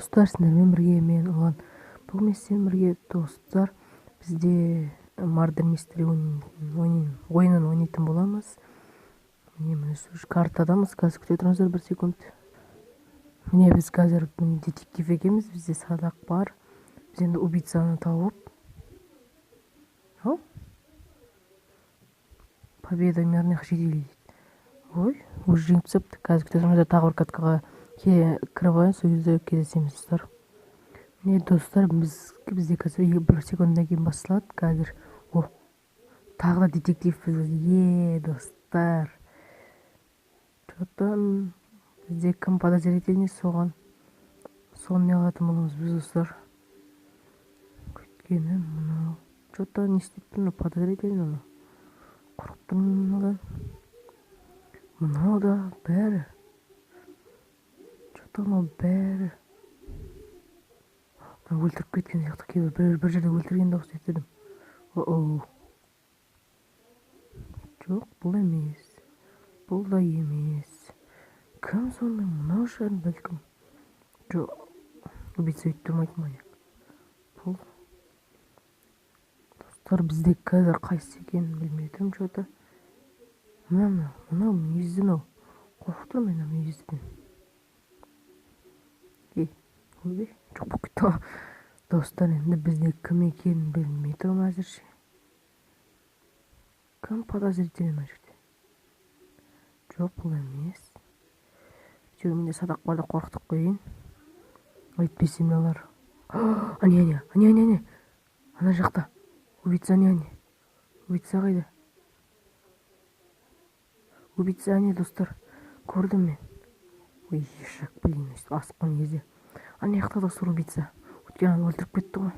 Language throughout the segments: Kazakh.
Достар, сіздермен бірге мен Ұлан. Бүгін мен сіздермен бірге, достар, бізде Murder Mystery ойынын ойнайтын боламыз. Міне үш картадамыз. Қазір күте тұрыңыздар бір секунд. Міне біз қазір детектив екенбіз, бізде садақ бар. Біз енді убийцаны тауып, победа мирных жителей. Ой, уже жеңіп тастапты. Қазір күте тұрыңыздар, тағы бір каткаға кіріп алайын, сол кезде кездесеміз, достар. Міне, достар, бізде қазір бір секундтан кейін басталады. Қазір, о, тағы да детектив біз. Достар. Что-то бізде кім подозрительный, соған соны не қылатын боламыз біз, достар. Өйткені мынау что-то не істеп тұр, мынау подозрительный, мынау. Қорқып тұрмын мынадан. Мынау да бәрі. Что-то мынау бәрі. Өлтіріп кеткен сияқты, кейбір бір жерде өлтірген дауыс естідім. О-о. Жоқ, бұл емес. Бұл да емес. Кім сонда? Мынау шығар бәлкім. Жоқ, убийца өйтіп тұрмайтын маньяк. Бұл. Достар, бізде қазір қайсысы екенін білмей тұрмын что-то. Мына, мынау мүйізді мынау. Қорқып тұрмын мен мүйіздіден. Ей, ойбай, жоқ болып кетті ғой. Достар, енді бізде кім екенін білмей тұрмын әзірше. Кім подозрительный мына жерде? Жоқ, бұл емес. Әйтеуір менде садақ бар да қорқытып қояйын. Әйтпесе мыналар. Әне, әне, әне, әне, әне. Ана жақта. Убийца, әне, әне. Убийца қайда? Убийца, әне, достар. Көрдім мен. Ой, ешак, блин, өйстіп асыққан кезде. Ана жақта, достар, убийца. Өйткені аны өлтіріп кетті ғой.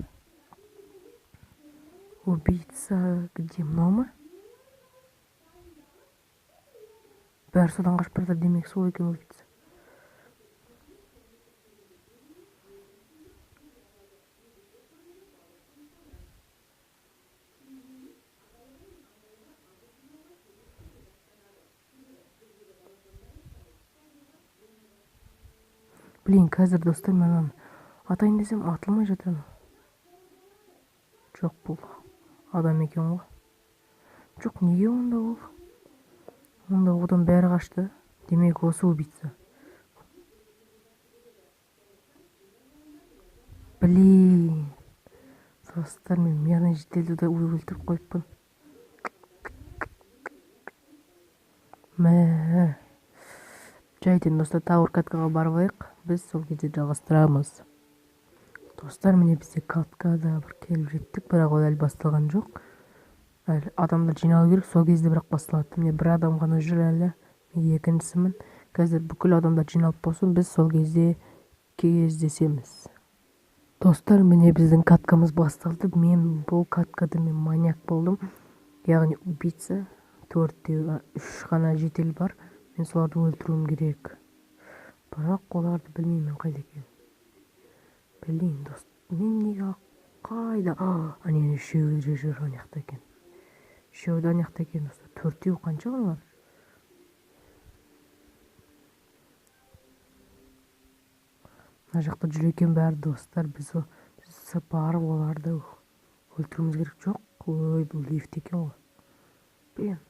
Убийца где? Мынау ма? Бәрі содан қашып бара жатыр, демек сол екен убийца. Блин, қазір, достар, мен ананы атайын десем атылмай жатыр анау. Жоқ, бұл адам екен ғой. Жоқ, неге онда ол? Онда одан бәрі қашты. Демек, осы убийца. Блин. Достар, мен мирный жительді де өлтіріп қойыппын. Мә. Жайт енді, достар, тағы бір каткаға барып алайық. Біз сол кезде жалғастырамыз. Достар, міне бізде каткада бір келіп жеттік, бірақ ол әлі басталған жоқ. Әлі адамдар жиналу керек, сол кезде бірақ басталады. Міне бір адам ғана жүр әлі, мен екіншісімін. Қазір бүкіл адамдар жиналып болсын, біз сол кезде кездесеміз. Достар, міне біздің каткамыз басталды. Мен бұл каткада маньяк болдым. Яғни убийца. Төртте үш ғана житель бар. Мен соларды өлтіруім керек. Бірақ оларды білмеймін мен қайда екенін. Блин, дос, мен неге қайда? Әне, әне, үшеуі де жүр ана жақта екен. Үшеуі де ана жақта екен, достар. Төртеуі қанша олар? Мына жақта жүр екен бәрі, достар. Біз барып оларды өлтіруіміз керек. Жоқ, ой, бұл лифт екен ғой. Блин,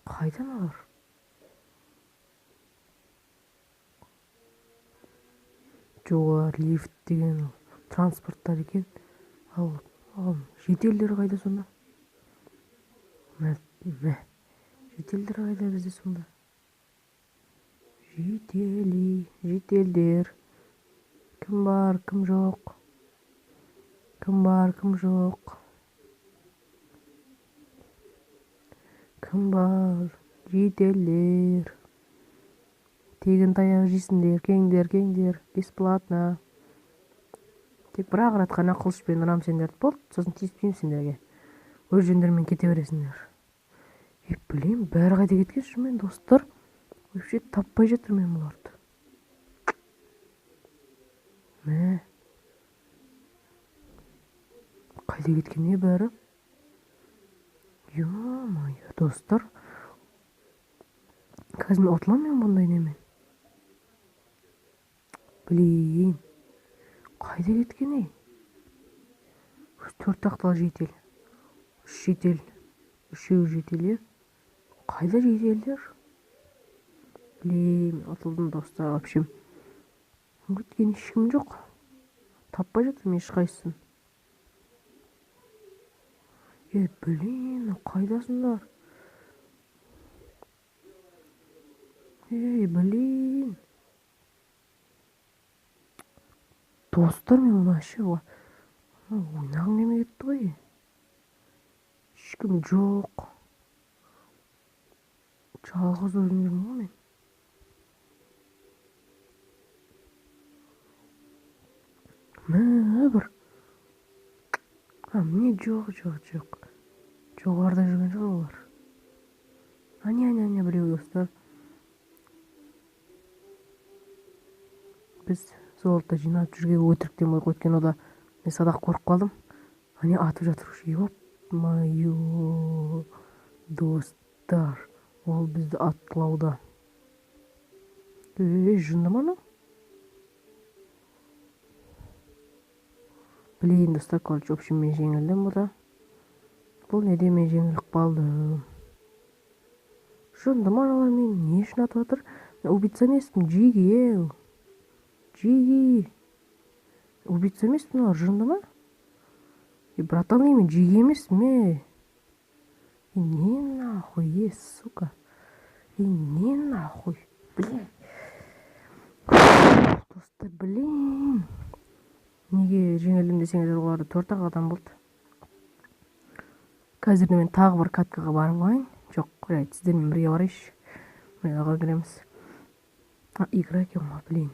қайдан олар? Жоқ, олар лифт деген транспорттар екен. Ал жительдер қайда сонда? Мә, мә. Жительдер қайда бізде сонда? Жители, жительдер. Кім бар, кім жоқ? Кім бар, кім жоқ? Кім бар? Жительдер. Тегін таяқ жейсіңдер, кеңдер, кеңдер, бесплатно. Тек бір ақ рет қана қылышпен ұрам сендерді, болды, сосын тиіспеймін сендерге. Өз жөндерімен кете бересіңдер. Е, блин, бәрі қайда кеткен шынымен, достар? Вообще таппай жатырмын мен бұларды. Мә. Қайда кеткен не бәрі? Ё-моё, достар. Қазір мен ұтыламын мен бұндай немен. Блин. Қайда кеткен ей? 4 ақтал жетел. 3 жетел. 3-еуі жетел, е? Қайда жетелдер? Блин, ұтылдым достар, в общем. Өткен ешкім жоқ. Таппай жатырмын ешқайсысын. Е, блин, қайдасыңдар? Ей, блин. Достар, мен оны вообще ойнағым келмей кетті ғой. Ешкім жоқ. Жалғыз өзім жүрмін ғой мен. Мә, бір. А, міне жоқ, жоқ, жоқ. Жоғарыда жүрген шығар олар. Әне, әне, әне біреу достар. Біз золото жинап жүрген өтіріктен бойық, өйткені ода мен садақ көріп қалдым. Әне атып жатыр уже. Ё-моё, достар, ол бізді атқылауда. Ей, жынды ма анау? Блин, достар, короче, в общем, мен жеңілдім бұда. Бұл неде мен жеңіліп қалдым? Жынды ма аналар мені не үшін атып жатыр? Мен убийца емеспін, жиги, жиги. Убийца емеспін, олар жынды ма? Е, братан, мен жиги емеспін, е. Е, не нахуй, е, сука. Е, не нахуй, блин. Достар, блин. Неге жеңілдім десеңіздер, оларда 4-ақ адам болды. Қазір мен тағы бір каткаға барып алайын. Жоқ, жарайды, сіздермен бірге барайыншы. Міне, аға кіреміз. А, игра екен ғой, блин.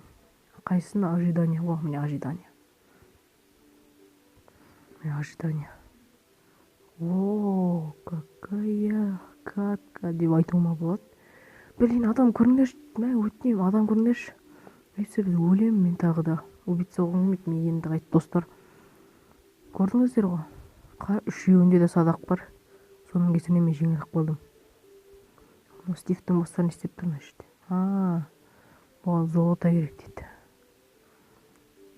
Қайсысына ожидание? О, міне ожидание. Міне ожидание. О, какая катка деп айтуыма болады. Блин, адам көріңдерші. Мә, өтінемін, адам көріңдерші. Әйтсе біз өлемін мен тағы да. Убийца болғым келмейді, мен енді қайтып достар. Көрдіңіздер ғой. Үшеуінде де садақ бар. Соның кесірінен мен жеңіліп қалдым. Мынау Стивтің бастарын не істеп тұр мына жерде? А, бұған золото керек дейді.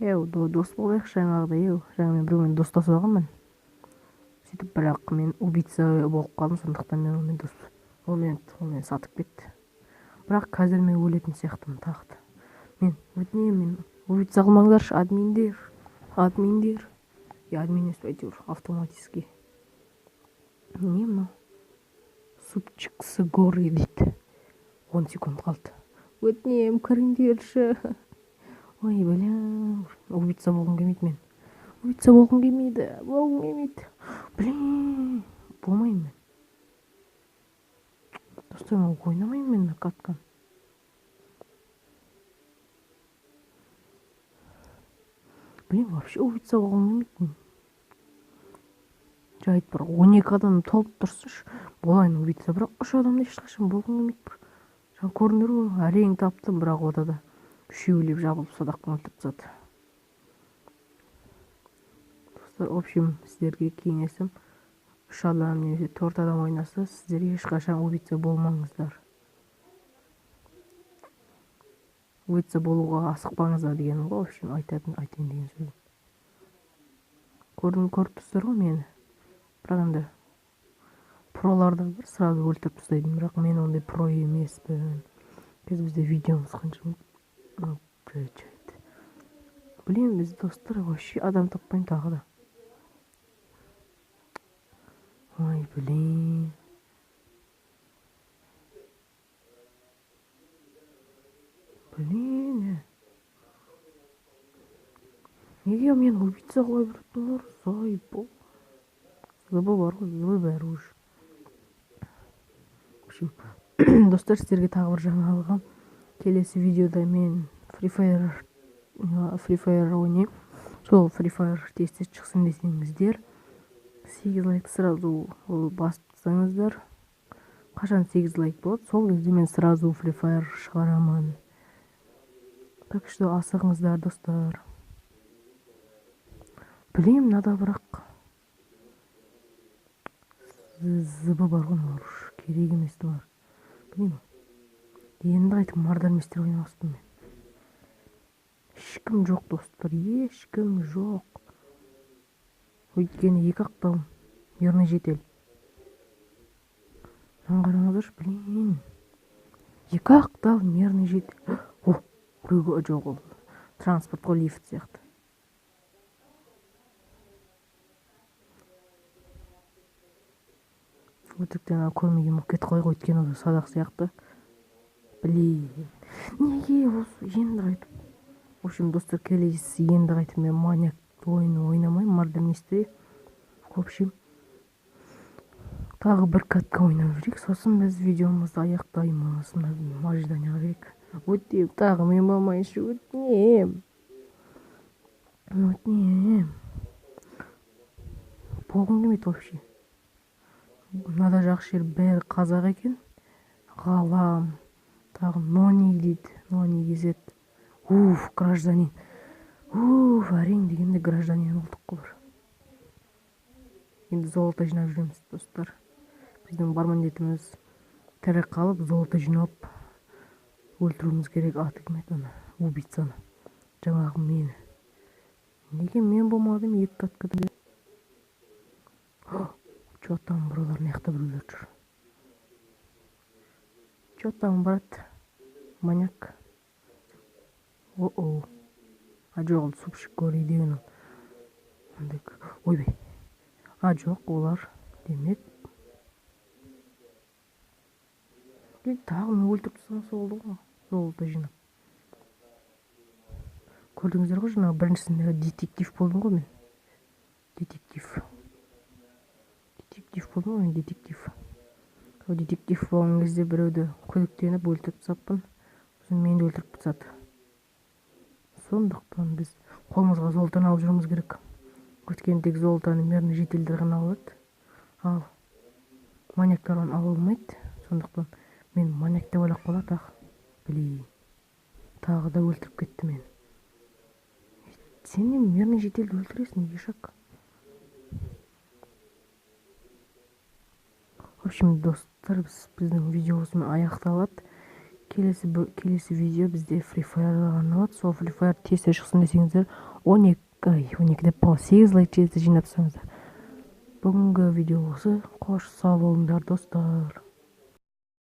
Еу, дос болайықшы жаңағыдай, еу. Жаңа мен біреумен достасып алғанмын. Сөйтіп бірақ мен убийца болып қалдым, сондықтан мен онымен дос, ол мені, ол мені сатып кетті. Бірақ қазір мен өлетін сияқтымын тағы да. Мен өтінемін, мен убийца қылмаңдаршы, админдер, админдер. Е, админ емес, әйтеуір автоматически. Не мынау? Супчик с горы дейді. 10 секунд қалды. Өтінемін, кіріңдерші. Ой, бля, убийца болғым келмейді мен. Убийца болғым келмейді, болғым келмейді. Блин, болмаймын мен. Достар, мен ойнамаймын мен мына катканы. Блин, вообще убийца болғым келмейді. Жайт бір 12 адам толып тұрсыншы, болайын убийца, бірақ 3 адамды ешқашан болғым келмейді бір. Жаңа көрдіңдер ғой, әрең таптым, бірақ ода да үшеулеп жабылып садақпен өлтіріп тастады. Достар, в общем, сіздерге кеңесім, 3 адам немесе 4 адам ойнаса, сіздер ешқашан убийца болмаңыздар. Убийца болуға асықпаңыздар дегенім ғой, в общем, айтайын деген сөзім. Көріп тұрсыздар ғой мені. Бірақ енді проларда бір сразу өлтіріп тастайтын, бірақ мен ондай про емеспін. Қазір бізде видеомыз қанша минут? Блин, біз достар вообще адам таппаймын тағы да. Ой, блин. Блин, е. Неге мен убийца қылай беретіндер? Заебал. Зыбы бар ғой, зыбы бәрі уже. В общем, достар, сіздерге тағы бір жаңалығым. Келесі видеода мен Free Fire ойнаймын. Сол Free Fire тез-тез шықсын десеңіздер, 8 лайк сразу ол басып тастаңыздар. Қашан 8 лайк болады, сол кезде мен сразу Free Fire шығарамын. Так что асығыңыздар, достар. Білемін, мынада бірақ зыбы бар ғой, мыналар уж керек емес мыналар. Білмеймін. Енді қайтып Мардер Мистер ойнамаспын мен. Ешкім жоқ, достар, ешкім жоқ. Өйткені екі ақтал мирный житель. Мынаны қараңыздаршы, блин. Екі ақтал мирный житель. О, біреуге жоқ, ол транспорт қой, лифт сияқты. Өтіріктен ана көрмеген болып кетіп қойық, өйткені ол садақ сияқты. Блин, неге осы енді қайтып? В общем, достар, келесі енді қайтып мен маньяк ойын ойнамаймын, Murder Mystery. В общем, тағы бір катка ойнап жүрейік, сосын біз видеомызды аяқтаймыз. Мына ожиданияға керек. Өтем, тағы мен болмайыншы, өтінем. Өтінем. Болғым келмейді вообще. Мынада жақсы жер, бәрі қазақ екен. Ғалам. Тағы Нони дейді. Нони кезет. Уф, гражданин. Уф, әрең дегенде гражданин болдық қой бір. Енді золото жинап жүреміз, достар. Біздің бар міндетіміз тірі қалып, золото жинап өлтіруіміз керек. Аты кім еді ана убийцаны? Жаңағы мені. Неге мен болмадым екі каткада? Чё там, бұралар, мына жақта біреулер жүр. Чё там, брат? Маньяк. О-о. А жоқ, ол супчик гори деген ол. Андай, ойбай. А жоқ, олар демек. Блин, тағы мен өлтіріп тастаған сол болды ғой. Золото жинап. Көрдіңіздер ғой, жаңағы біріншісінде детектив болдым ғой мен. Детектив. Детектив болдым ғой мен, детектив. Сол детектив болған кезде біреуді күдіктеніп өлтіріп тастаппын. Сосын мені де өлтіріп тастады. Сондықтан біз қолымызға золотаны алып жүруіміз керек. Өйткені тек золотаны мирный жительдер ғана алады. Ал маньяктар оны ала алмайды. Сондықтан мен маньяк деп ойлап қалады, ақ. Блин. Тағы да өлтіріп кетті мені. Сен не мирный жительді өлтіресің, ешак? В общем, достар, біздің видео осымен аяқталады. Келесі видео бізде Free Fire'ға арналады. Сол Free Fire тез шықсын десеңіздер, он екі, ай, он екі деп қой, 8 лайк жетсе жинап тастаңыздар. Бүгінгі видео осы. Қош, сау болыңдар, достар.